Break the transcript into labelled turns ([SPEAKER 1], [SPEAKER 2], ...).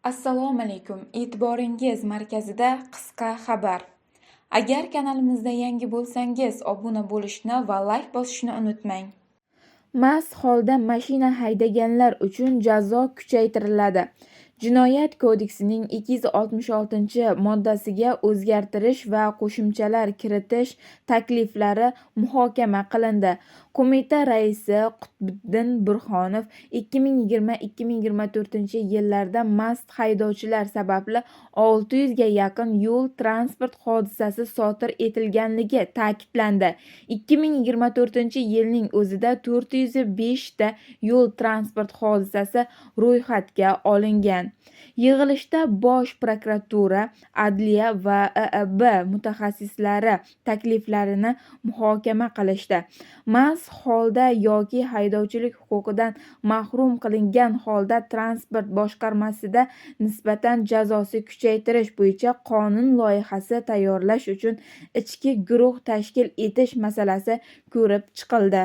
[SPEAKER 1] Assalomu alaykum. E'tiboringiz markazida qisqa xabar. Agar kanalimizda yangi bo'lsangiz, obuna bo'lishni va layk bosishni unutmang. Mast holda mashina haydaganlar uchun jazo kuchaytiriladi. Jinoyat kodeksining 266-moddasiga o'zgartirish va qo'shimchalar kiritish takliflari muhokama qilindi. Qo'mita raisi Qutbiddin Burhonov 2020-2024-yillarda mast haydovchilar sababli 600 ga yaqin yo'l-transport hodisasi sodir etilganligi ta'kidlandi. 2024-yilning o'zida 405 ta yo'l-transport hodisasi ro'yxatga olingan. Yig'ilishda Bosh prokuratura, adliya va IIB mutaxassislari takliflarini muhokama qilishdi. Mast holda yoki haydovchilik huquqidan mahrum qilingan holda transport boshqarmasida nisbatan jazosi kuchaytirish bo'yicha qonun loyihasi tayyorlash uchun ishchi guruh tashkil etish masalasi ko'rib chiqildi.